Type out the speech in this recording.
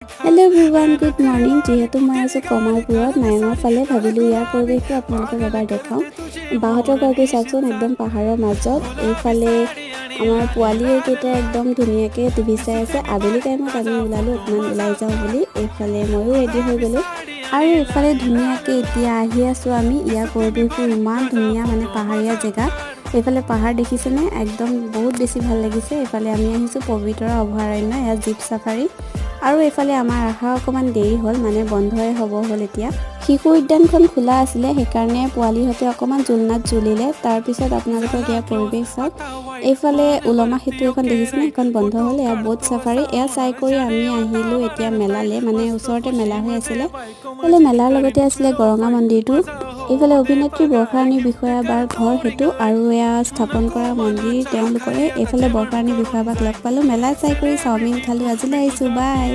Hello everyone, good morning. যিহেতু মই আছোঁ কমাৰপুৰত, মায়ঙৰ ফালে, ভাবিলোঁ ইয়াৰ পৰিৱেশটো আপোনালোকক এবাৰ দেখাওঁ। বাহঁতৰ ঘৰটো চাওকচোন, একদম পাহাৰৰ মাজত। এইফালে আমাৰ পোৱালীকেইটা একদম ধুনীয়াকৈ টিভি চাই আছে। আবেলি টাইমত আমি ওলালোঁ অকণমান ওলাই যাওঁ বুলি। এইফালে ময়ো ৰেডি হৈ গ'লোঁ আৰু এইফালে ধুনীয়াকৈ এতিয়া আহি আছোঁ আমি। ইয়াৰ পৰিৱেশটো ইমান ধুনীয়া, মানে পাহাৰীয়া জেগা। এইফালে পাহাৰ দেখিছেনে? একদম বহুত বেছি ভাল লাগিছে। এইফালে আমি আহিছোঁ পবিতৰা অভয়াৰণ্য, ইয়াত জীপ চাফাৰী। আৰু এইফালে আমাৰ অহা অকণমান দেৰি হ'ল, মানে বন্ধই হ'ব হ'ল এতিয়া। শিশু উদ্যানখন খোলা আছিলে, সেইকাৰণে পোৱালিহঁতে অকণমান জোলনাত জুলিলে। তাৰপিছত আপোনালোকক ইয়াৰ পৰিৱেশ চাওক। এইফালে ওলমা সেতু এখন দেখিছেনে? সেইখন বন্ধ হ'ল। এয়া বোট চাফাৰী। এয়া চাই কৰি আমি আহিলোঁ এতিয়া মেলালৈ, মানে ওচৰতে মেলা হৈ আছিলে। এইফালে মেলাৰ লগতে আছিলে গৰঙা মন্দিৰটো। এইফালে অভিনেত্ৰী বৰ্ষাৰাণী বিষয়া বাৰ ঘৰ সেইটো আৰু এয়া স্থাপন কৰা মন্দিৰ তেওঁলোকৰে। এইফালে বৰ্ষাৰাণী বিষয়া বাক লগ পালোঁ। মেলা চাই কৰি চাওমিন খালোঁ। আজিলৈ আহিছোঁ, বাই।